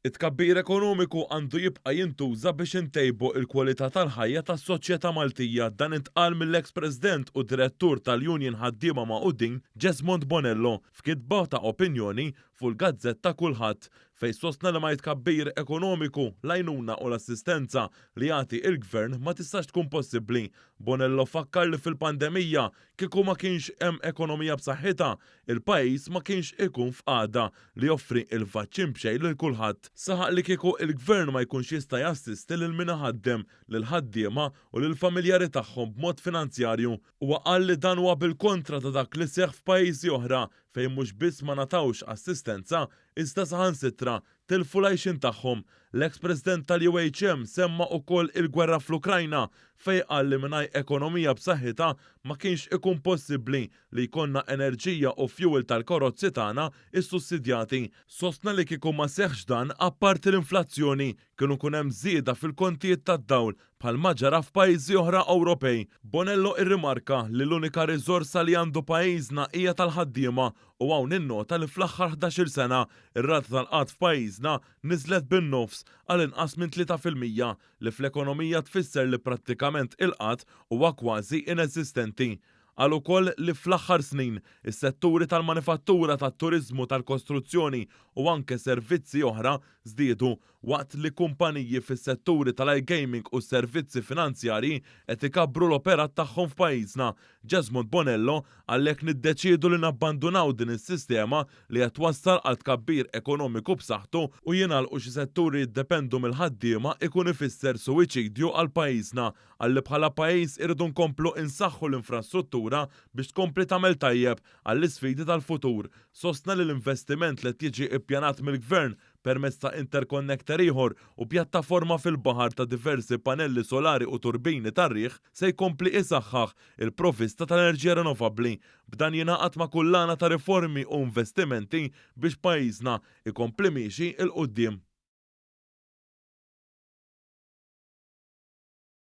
It-tkabbir ekonomiku għandu jibqa' jintuża biex intejbu l-kwalità tal-ħajja tas-soċjetà Maltija. Dan intqal mill-eks President u Direttur tal-Union Ħaddiema Magħqudin, Jesmond Bonello, f'kitba ta' opinjoni fuq il-gazzetta Kullħadd, fejn sostna li ma' tkabbir ekonomiku, l-għajnuna u l-assistenza li jagħti il-Gvern ma tistax tkun possibbli. Bonello fakkar li fil-pandemija, kieku ma kienx hemm ekonomija b'saħħitha, il-pajjiż ma kienx ikun f'qagħda li joffri l-vaċċin b'xejn lil kulħadd. Saħaq li kieku il-Gvern ma jkunx jista' jassisti lil min iħaddem, lill-ħaddiema u lill-familjari tagħhom b'mod finanzjarju. Huwa qal li dan huwa bil-kontra ta' dak li seħħ f'pajjiżi oħra fejn mhux biss ma ngħatawx assistenza iżda saħansitra tilfu l-għajxien tagħhom. L-eks President tal-UHM semma ukoll il-gwerra fl-Ukrajna fejn qal li mingħajr ekonomija b'saħħitha ma kienx ikun possibbli li jkollna enerġija u fuel tal-karozzi tagħna ssussidjati. Sostna li kieku ma seħħx dan, apparti l-inflazzjoni, kienu kun hemm żieda fil-kontijiet tad-dawl bħalma ġara f'pajjiżi oħra Ewropej. Bonello irrimarka li l-unika riżorsa li għandu pajjiżna hija tal-ħaddiema u hawn innota li fl-aħħar 11-il sena ir-rata tal-qgħad f'pajjiżna niżlet bin-nofs għal inqas minn 3% li fl-ekonomija tfisser li prattikament il-qgħad huwa kważi ineżistenti. Qal ukoll li fl-aħħar snin, is-setturi tal-manifattura, tat-turiżmu, tal-kostruzzjoni u anke servizzi oħra żdiedu waqt li kumpaniji fis-setturi tal-iGaming u s-servizzi finanzjarji qed ikabbru l-operat tagħhom f'pajjiżna. Jesmond Bonello qal li jekk niddeċiedu li nabbandunaw din is-sistema li qed twassal għal tkabbir ekonomiku b'saħħtu u jingħalqu xi setturi jiddependu mill-ħaddiema ikun ifisser suwiċidju għal pajjiżna. Qal li bħala pajjiż irridu nkomplu insaħħu l-infrastruttura biex tkompli tagħmel tajjeb għall-isfidi tal-futur. Sostna li l-investiment li qed jiġi ppjanat mill-Gvern permezz ta' interconnector ieħor u pjattaforma fil-baħar ta' diversi panelli solari u turbini tar-riħ se jkompli isaħħaħ il-provvista tal-enerġija rinnovabbli. B'dan jingħaqad ma' kullana ta' riformi u investimenti biex pajjiżna ikompli miexi 'l quddiem.